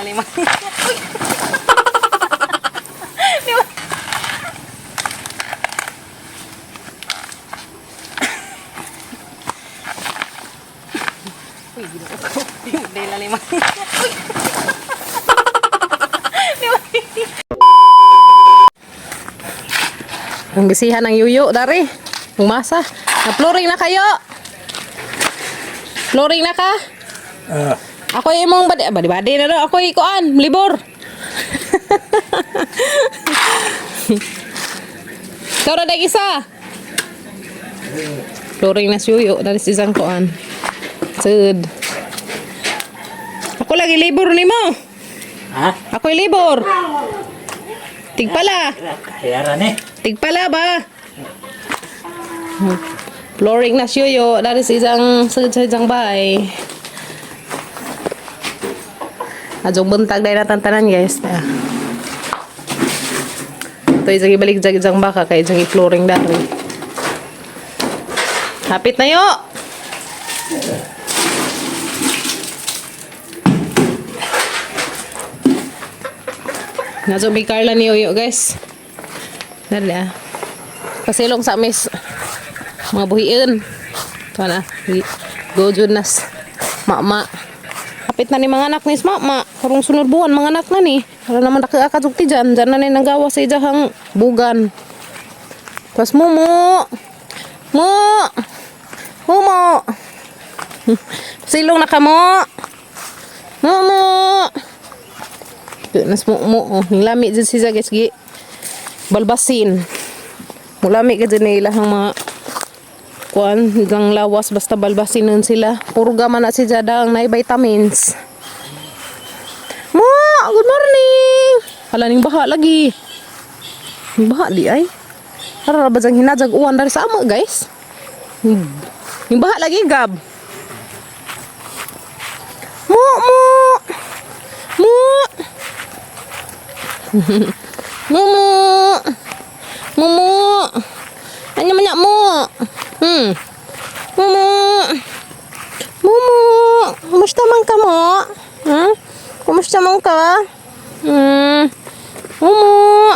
ni man. Uy! Di ba? Uy, ginoo ko. Dela ni man. Uy! Di ba? Ang bisihan ng yuyo, dari. Ang masa. Na-flooring na kayo. Flooring na ka? Ah. Ako imong badi, badi badi na daw. Ako ikuan, libor. Ikaw na dag isa. Flooring na siyuyo. Dari si isang kuan. Sud. Ako lagi libor ni mo. Ha? Ako'y libor. Tigpala. Kaya ni. Tigpala ba? Flooring na siyuyo. Dari sa isang sud sa isang bahay. Adjong buntag dahil natantanan, guys. Ah. Ito isang ibalik jag isang baka kay isang i-flooring dari. Hapit na yo! Naso may Carla ni Yoyo, guys. Dali ah. Pasilong sa amis. Mga buhiin. Ito na. Go nas. Mama. Kapit na ni mga anak ni mama. Karong sunod buwan mga anak na ni. Para naman nakaakadugti dyan. Dyan na ni nagawa sa ijahang bugan. Tapos mumu. Mu. Mumu. Silong na kamo. Mumu. Nas mumu. Oh. Nilami dyan siya, guys. Gi. Balbasin. Mulami ka dyan nila ang mga kuan hanggang lawas basta balbasin nun sila. Puro man na si Jada ang nay vitamins. Mo, good morning. Hala ning baha lagi. Ning baha di ay. Ara ra ba jang hinajag uwan dari sa ama, guys. Ning baha lagi gab. Mo mo. Mo. Mumu. Mumu. Ano man mo? Mumu. Mumu. Kumusta man ka mo? Hmm? Kumusta man ka? Mumu.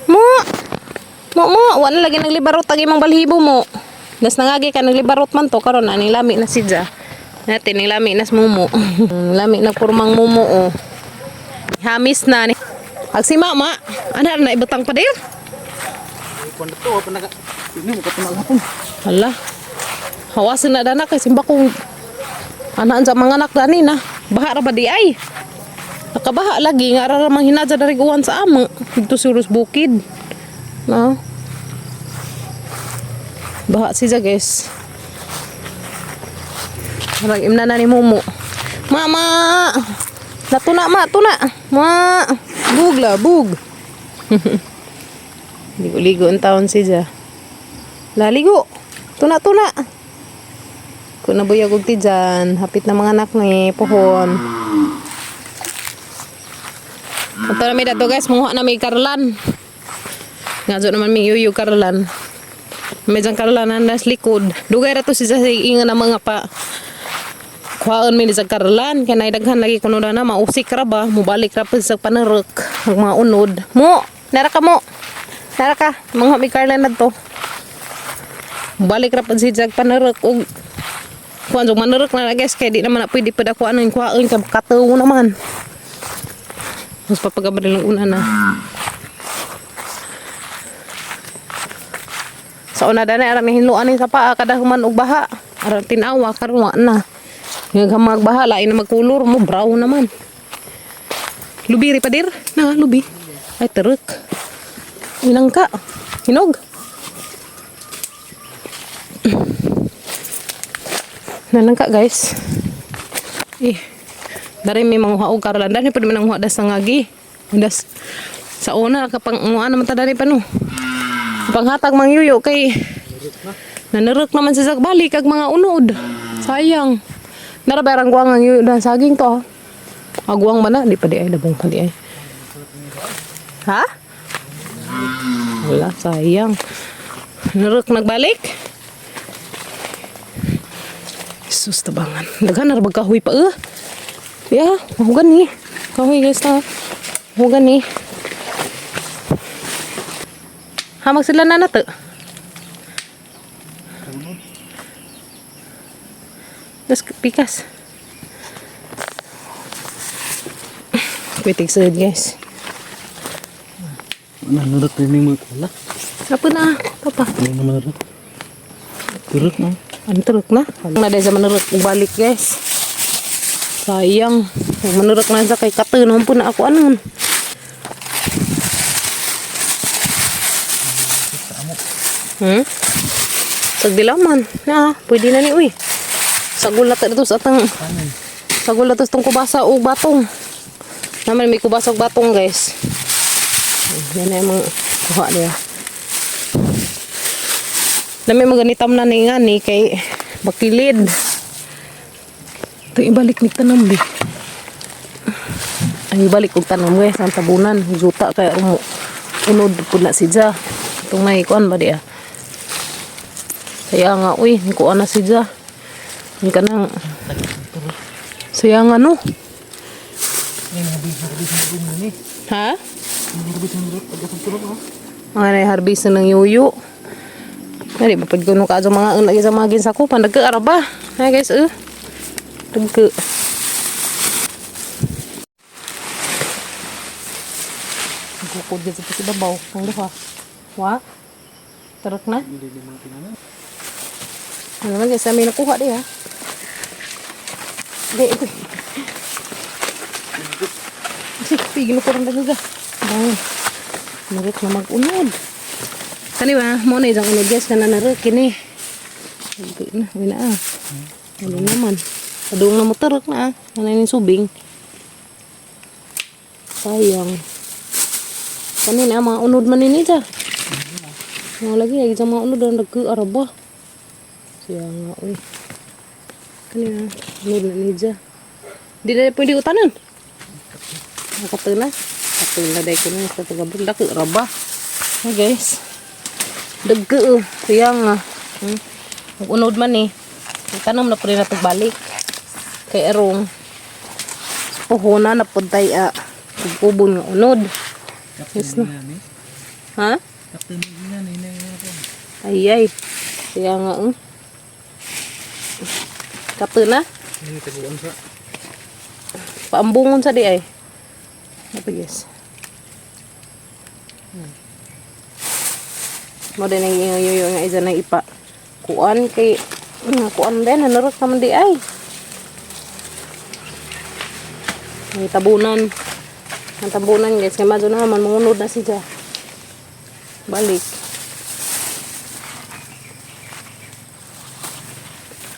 Mu. Mumu, wala lagi naglibarot ag imong balhibo mo. Das nangagi ka naglibarot man to karon ani lami na sidya. Natin ni lami nas mumu. Lami na kurmang mumu oh. Hamis na ni. Ag si mama, ana na ibutang pa dir. Kuan to pa naka. Ini mo katunag hapon. Hala. Hawasin na dana kay simba kong anaan sa mga anak dani na. Baha ra ba di ay? Nakabaha lagi nga ra ra manghinaja dari uwan sa amo. Dito surus bukid. No. Baha siya, guys. Marag imna na ni Momo. Mama! Natuna ma, tuna. Ma! Bug la, bug. Ligo-ligo ang taon siya. Laligo. Tuna tuna. Kung nabuyag og tijan, hapit na mga anak ni pohon. Ito na mi dato, guys, munguha na mi karlan. Nga naman mi yuyu karlan. May dyan karlan na nas likod. Dugay ra to si sa inga na mga pa. Kuhaan mi ni sa karlan kay naidaghan lagi kuno na mausik ra ba, mubalik ra pa sa panerek ang mga unod. Mo, nara ka mo. Nara ka, manguha mi karlan na to. Balik ra pud si Jag panerek og kuan jog manerek na, guys, kay di naman na pwede pa kuan ang kuan kay kataw naman. Mas papagabaril ang una na. Sa una dani aram hinluan ni sa paa kada human og baha. Aram tinawa karon wa na. Nga magbaha lain na magkulor mo brown naman. Lubi ri pa dir? Na lubi. Ay terek. Inangka. Hinog. Nalangka, guys. Eh, dari may manguha og karolan. Dani pwede manguha das sa ngagi. Das sa una kapang nguha naman ta dani pa no. Panghatag mangyuyo kay nanurok naman sa balik kag mga unod. Sayang. Narabarang guwang ang yuyo dan saging to. Ah. Agwang man na, di pa di ay dabong pa di ay. Ha? Wala, sayang. Nurok nagbalik. Jesus tabangan. Daghan na ra kahoy pa eh. Yeah, mao gani. Kahoy, guys, na. Mao gani. Hamag sila na nato. Das pikas. Wait, excited, guys. Ano, nurot na yung mga kula. Apa na? Papa. Ano naman nurot? Turot na. Ano turok na? Na dahil sa manurok balik, guys. Sayang. Manurok na sa kay katunon po na ako anon. Sagdilaman. Na, pwede na ni uy. Sagol na ta dito sa atang sagol na to sa tong kubasa o batong. Naman may kubasa og batong, guys. Yan na yung mga kuha niya. Nami maganitam na ni nga ni kay bakilid. Ito ibalik ni tanom bi. Ang ibalik og tanom, guys, ang tabunan, juta kay umo. Unod pud na sidya. Itong naikuan ba diya? Saya nga uy, nikuan na sidya. Ang kanang saya nga no. Ha? Mga na harvest na ng yuyo. Dali ba pud kuno ka mga unag sa mga ginsakupan dagka ara ba? Hi, guys, eh. Dagka. Gukod gid sa babaw. Ang duha. Wa. Tarok na. Ano man, guys, may nakuha di ha. Di, ito. Kasi, pigil ko rin dagga. Bangon. Narok na mag-unod. Kani ba, mo na isang unod, guys, kana narok kini. Dagga na, uy na ah. Ano naman. Padung na mo tarok na ah. Ano yung subing. Sayang. Kanina, mga unod man ini siya. Mga lagi, lagi sa mga unod, ang dagka araba. Siya nga, uy. Kanina, unod na niya. Di na pwede utanan. Nakatuna. Na. Katuna dahil ko na sa tagabog. Dagka araba. Hey, guys. Dagka, oh. Siya nga. Unod man eh. Tanong na po rin na balik. Kay erong. Puhunan na po tayo ah. Kubon nga unod. Yes na. Ha? Ay ay. Siya nga eh. Kato na. Ini taguan sa. Paambungon sa di ay. Apa, guys? Mo din ang yoyo nga isa na ipa. Kuan kay nga kuan din nanurot naman di ay. May tabunan. Ang tabunan, guys, kay madyo na naman mangunod na siya. Balik.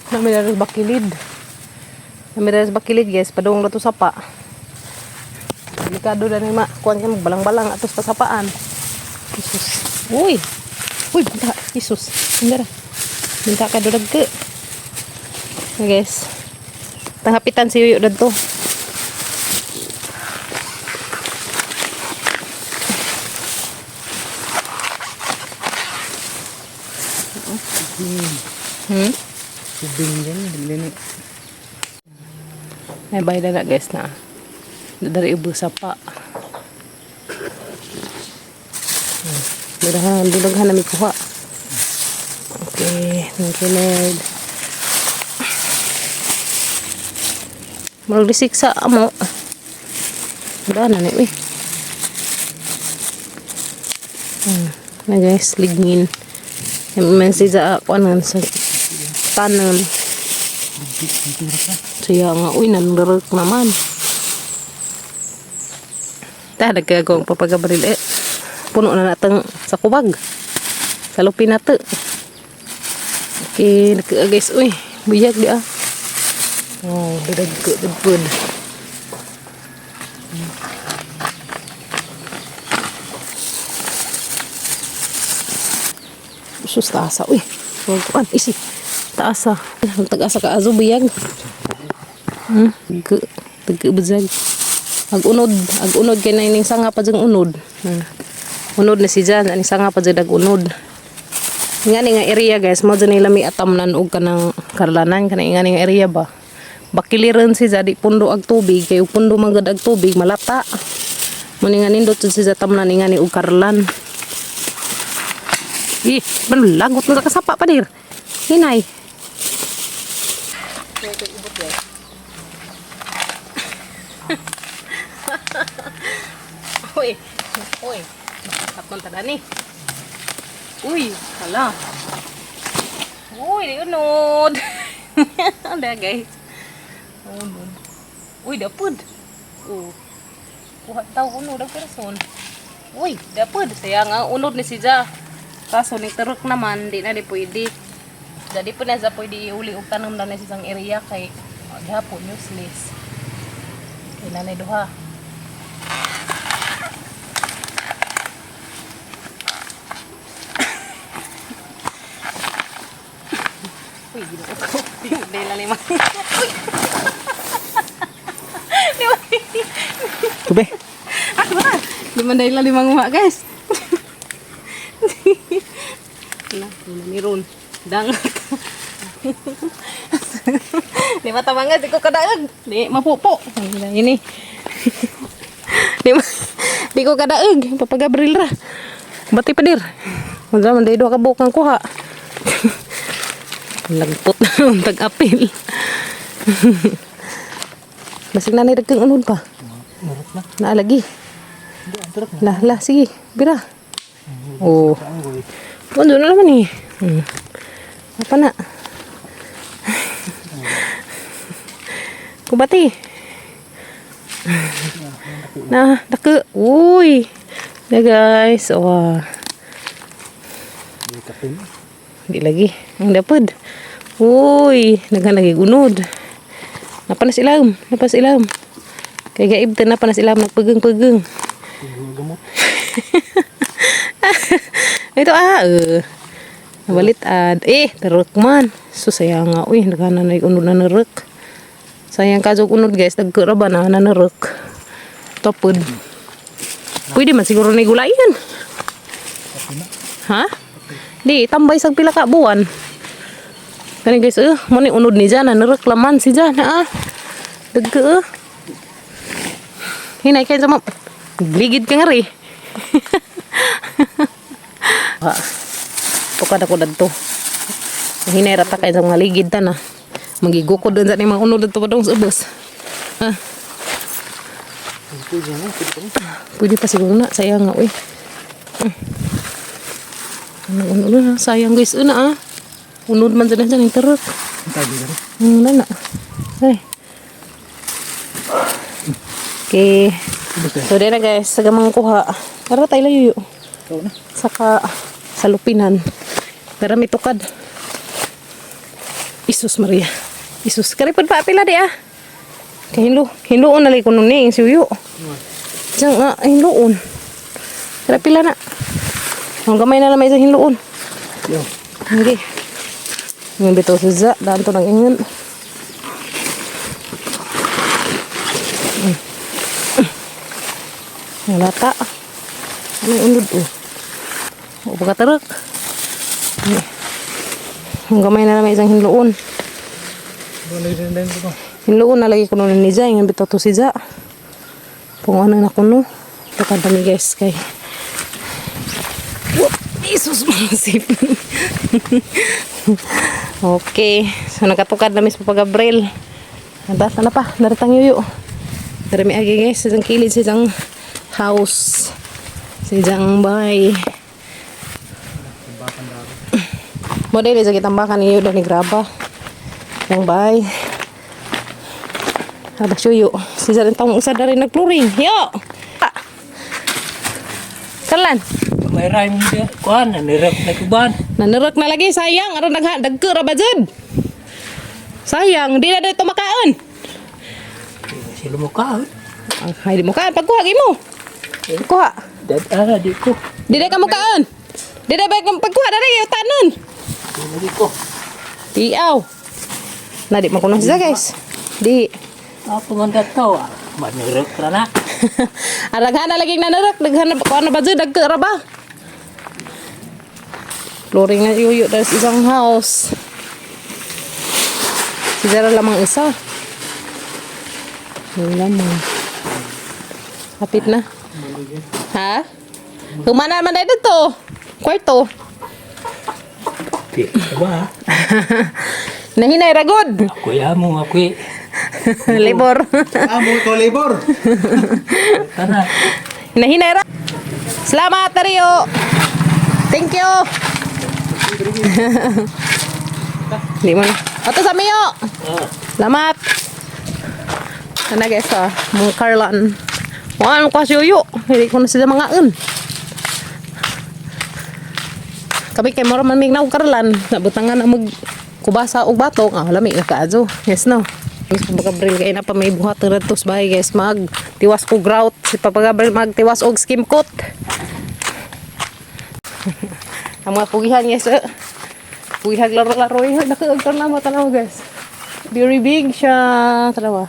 Nami na bakilid. Nami na bakilid, guys, padung na to sapa. Delikado na ni ma. Kuan ka magbalang-balang atos pasapaan. Jesus. Uy. Uy, binta. Jesus. Indara. Binta ka durag ka. Okay, guys. Tanghapitan si Yuyo dadto. Subing yan, dili ni. May bayad na, guys, na. Dari ibu sapa. Dulaghan, dulaghan na may kuha. Okay, thank you, Lord. Murag sa amo. Wala na ni, eh. Na, guys, lignin. Yung message sa ako sa tanan. Siya nga, uy, nandarok naman. Ta, nagkagawang papagabaril eh. Puno na natang sa kubag. Sa lupin na to. Okay, nagka guys, uy. Buyag di ah. Oh, dadag dagpud. Sus, taasa, uy. Huwag kuan, isi. Taasa. Ang tag-asa ka azo, buyag. Tag bezag. Ag unod kay na ining sanga pa jang unod. Unod na si Jan, ani sanga pa jud ag unod. Nga ni nga area, guys, mo jud nila may atamnan og kanang karlanan kanang nga ni nga area ba. Bakiliran si di pundo ag tubig kay ug pundo man gud ag tubig malata. Muni nga nindot jud si tamnan nga ni og karlan. Ih, lagot na sa kasapa pa dir. Hinay. Uy, uy. Tapon ta dani. Uy, hala. Uy, di unod. Anda guys. Unod. Uy, dapod. Oh. Kuha taw unod ang person. Uy, dapod. Saya nga unod ni si Ja. Kaso ni turok naman, di na di pwede. Jadi po na sa pwede iuli og tanom na sa isang area kay gihapon useless. Kay nanay duha. Uy, ginoo ko. Di na lima. Uy. Di ba? Tube. Ako na. Di man dahil limang uma, guys. Na, di na ron. Dangak. Di ba tamanga, di ko kadaag. Di, mapupo. Ay, ini. Di, di ko kadaag. Papagabril ra. Bati pa dir. Wala man, dahil duha ka buok ang kuha. Lagpot na ang tag-apil. Basig na niragkang unod pa. Nurok na. Naalagi. Hindi, ang turok na. Lah, lah, sige. Bira. Oh. Ang goy. Ano na naman eh. Apa na? Kubati. Na, dako. Uy. Na guys. Wah. Di kapin. Hindi lagi. Ang dapod. Uy, naghan lagi gunod. Napanas ilam, napanas ilam. Kay gaib ta napanas ilam nagpugeng-pugeng. Hindi gamot. Ito ah, eh. Nabalit ad. Eh, teruk man. So sayang nga, uy, nagana na yung unod na nerek. Sayang ka unod guys, nagkura ba na nanerek. Topod. Pwede man siguro na gulayan. Ha? Di, tambay sa pila ka buwan. Kani guys, eh, mo ni unod ni Jan, nanerek laman si Jan, ah. Dagko eh. Hinay kayo sa mo. Ligid ka nga rin. Ha. Tukad ako dadto. Hinay rata kay sa mga ligid ta na. Magigukod din sa ni mga unod dadto padong sa ubos. Ha. Pwede na, pwede pa ni. Pwede pa siguro na. Sayang nga, uy. Ano, unod na. Sayang guys. Una ah. Unod man dyan dyan. Yung tarot. Ang tabi na rin. Ano na. Ay. Okay. Ubos na. So, di na guys. Sa gamang kuha. Tara tayo layo. Ikaw na. Saka sa lupinan. Pero may tukad. Isus Maria. Isus. Karipod pa pila di ah. Kay hinlo. Hinloon na lay kuno ni suyo. Diyan nga hinloon. Tara pila na. Ang gamay na lang may isang hinloon. Yo. Okay. Yung bitaw sa za, daan to ng ingan. Ang lata. Ano yung unod oh. O pagkatarak. Ang gamay na lang may isang hinloon. Doon na rin din ito. Hinloon na lagi ko nun ni Za. Ingan bitaw to si Za. Kung ano na kuno. Tukad kami guys kay. Whoop! Jesus masip. Okay. So nakatukad na mis Papa Gabriel. Anda, tala pa. Naratang yuyo. Dari mi agi guys. Sa isang kilid sa isang house. Sa isang bahay. Tambakan daro. Model sa kitambakan niyo ni graba. Ang bahay. Aba suyo. Si rin taong usa na rin nagpluring. Yo. Ah. Kalan. May rhyme dia. Kuan, nirap na kuban. Nanurak na lagi sayang aron nagha dagko ra ba jud. Sayang di na dito makaon. Sila mo ka. Ay di mo kaon pagkuha gimo. Kuha. Dad ara di ko. Di na ka mo kaon. Di na ba kang pagkuha dali tanon. Di lagi ko. Tiaw. Na di man kuno siya guys. Di. Apa man dato? Manirap ra na. Araghan na lagi nanurak daghan na kuha na ba jud dagko ra ba. Flooring na yuyo dahil sa isang house. Si Zara lamang isa. Wala mo. Kapit na. Ha? Humana man na dito. Kwarto. Di ba? Nahinay ragod. Ako'y amo, ako'y Labor. Ah, mo ikaw labor. tara. Nahinay ra. Salamat, Dario. Thank you. Hindi mo na. Ato sa miyo. Salamat. Ano guys, ah. Mong Carlan. Wala mo kasi uyo. Hindi ko na sila mga un. Kami kay mura man mig na og Carlan. Nabutangan na mag kubasa og batok. Ah, lami na kaadyo. Yes no. Mas Papa Gabriel kay na pa may buhat ng radtos bahay guys mag tiwas ko grout si Papa Gabriel mag tiwas og skim coat. Ang mga pugihan guys. Eh. Pugihag laro-laro eh. Nakaagtar na mo tanaw guys. Very big siya. Tanawa.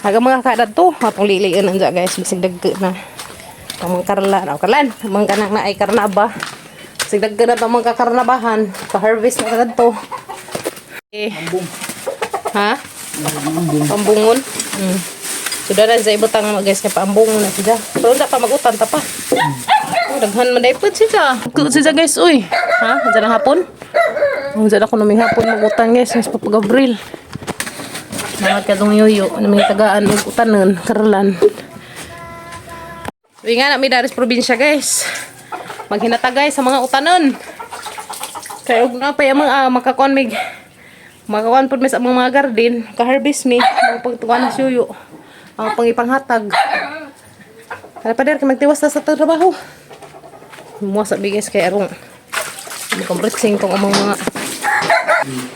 Haga mga kaedad to. Atong liliin nandiyan guys. Bisig dagko na. Ang mga karla. Raw karlan. Ang mga kanang na ay karnaba. Bisig dagko na itong mga kakarnabahan. Pa-harvest na agad to. Eh. Ha? Pambungon. So dara sa ibutang mga guys kay paambungon na sila. Pero unsa pa magutan ta pa. Oh, daghan man dai pud sila. Kuot sila guys uy. Ha? Unsa na hapon? Unsa na kuno may hapon magutan guys mas Papa Gabriel. Mga kadong yoyo na may tagaan og utanon karlan. Uy nga na mi daris probinsya guys. Maghinatagay sa mga utanon. Kay og na pa yung mga makakuan mig makakuan pud mi sa among mga garden, ka-harvest mi, mga pagtuan na suyo. Ang pangipanghatag. Kaya pa kay magtiwas na sa trabaho. Muwa sa bigis kay arong makambritsing tong among mga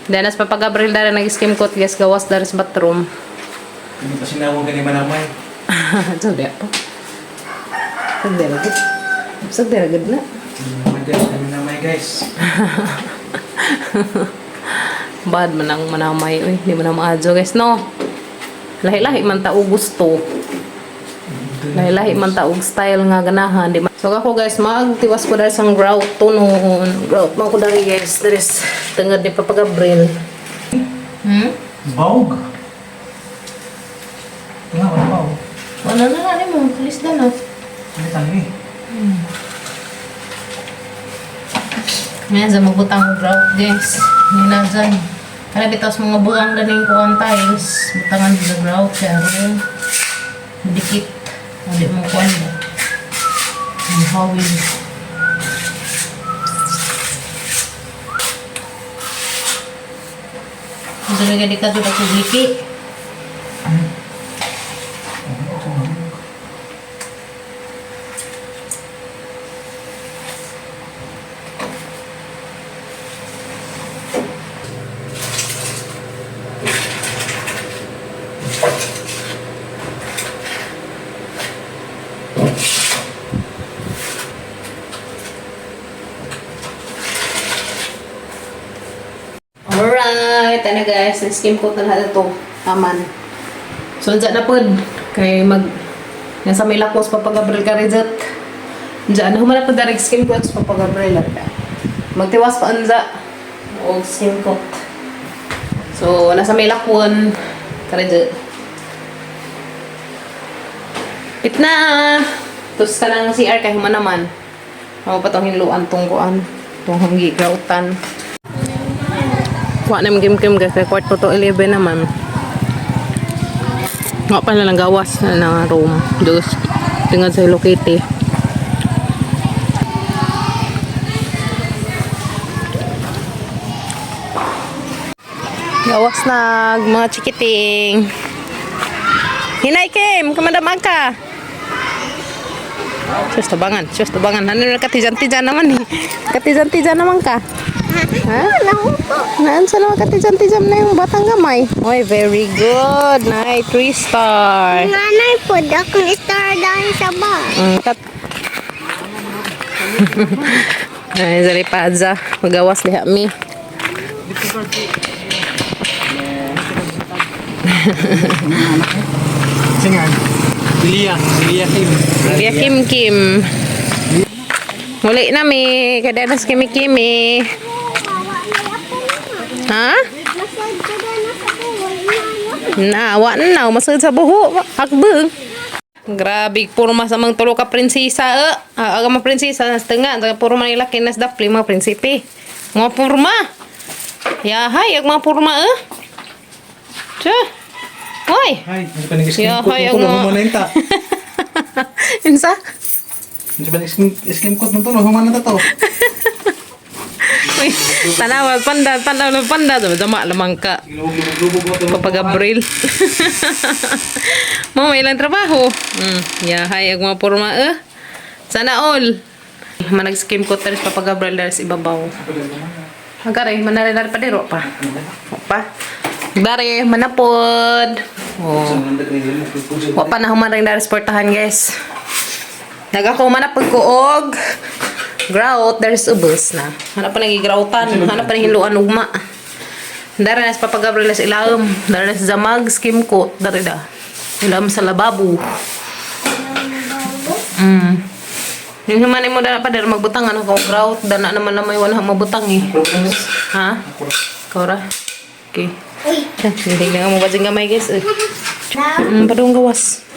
Danas Papa Gabriel dara nag-skim coat guys gawas daris bathroom. Hindi pa sinawang ka ni Manamay. Sagdi pa. Sagdi ra gud. Sagdi ra gud na. Manamay guys, Manamay guys. Bad man ang manamay uy, di man na maadyo guys no. Lahi-lahi man ta og gusto. Lahi-lahi man ta og style nga ganahan di man. So ako guys, magtiwas ko dahil sang grout to noon. Grout man ko dali guys, diri tungod ni Papa Gabriel. Bawg. Wala, wala bawg. Wala na na mo, alis na na. Hindi tayo eh. Ngayon, sa magbutang og grout guys. Hindi na dyan. Kana bitaw sa mga buang ganing kuang tiles, butangan sa grout kaya aron dikit. Hindi mo kuan ba. Ang hawin. Gusto na gani ka doon ako. Alright, ano guys, na-skim coat na lahat ito. Taman. So, andyan na pod. Kay mag... Nasa may lakos Papa Gabriel ka Rizat. Andyan, humala po dari skim coat sa Papa Gabriel. Magtiwas pa anza. O skim coat. So, nasa may lakon. Karizat. Pit na! Tapos ka ng CR kay human naman. Ako pa tong hinluan tong kuan. Tong hanggi grautan. Wa na kim kim guys, kay 10:45 naman. Wa pa na lang gawas na ng room. Dos tingad sa Hello Kitty. Gawas na mga chikiting. Hinay Kim, kamandamag ka. Sus tabangan, sus tabangan. Ano na katijan-tijan naman eh. Katijan-tijan naman ka. Ha? Naan sa naman katijan-tijan na yung batang gamay. Oy, very good. Nay, 3 star. Nanay po, akong star dahil sa ba. Ay, zali paza. Magawas diha mi. Singan. Liya. Liya Kim. Kuya Kim Kim. Muli na mi. Kada nas kimi Kimi. Ha? Masad ko na sa buhay. Na, wa na, masakit sa buho. Hakbeng. Grabe, puro masamang tulo ka prinsesa. Eh. Ah, aga mga prinsesa, nas tenga. Puro manilaki, nas dapli, mga prinsipe. Mga purma. Yahay, ag mga purma eh. Tiyo. Hoy. Ay, hindi pa nag-skim Yeah, coat hay, ng tulo, ang mga- humanan ta. Insa? Hindi pa nag-skim coat ng tulo, humanan ta to. Uy, tanawa, panda, panda, panda. Dama, lamang ka. Lubog-lubog mo to. Papa Gabriel. Mo may ilang trabaho. Yahay ag mga purma eh. Sana all. Manag-skim ko taris Papa Gabriel daris ibabaw. Agare, manari pa diro pa. Pa. Dare, manapod. Oh. Wa pa na human rin daris portahan, guys. Nagako manapod ko og grout daris ubos na. Hanap pa nagigrautan, hanap pa nahiluan ugma. Dara na sa Papa Gabriel sa ilaom. Dara na sa zamag, skim coat. Dara da. Ilaom sa lababo. Yung humanin mo dara pa dara magbutang ano kung grout. Dana naman na may wala mabutang eh. Ha? Kora? Okay. Uy. Hindi na mo ba gamay, guys, eh. Na. Padung gawas.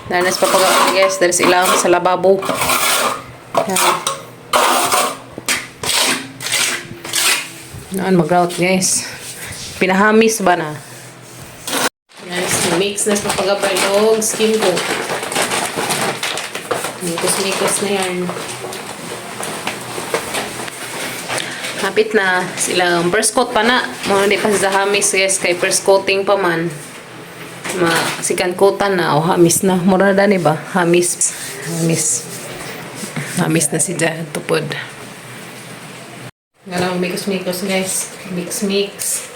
Dara na sa Papa Gabriel, guys. Dara sa ilaom sa lababo. Yan. Noon, mag-grout, guys. Pinahamis ba na? Guys, mix na sa pagkabalog skin ko. Mikos-mikos na yan. Kapit na sila. First coat pa na. Muna di pa sa hamis, guys. Kay first coating pa man. Ma, sikan coatan na o hamis na. Mura na dani ba? Hamis. Hamis. Hamis na si Jan. Tupod. Nga lang, mikos-mikos, guys. Mix-mix.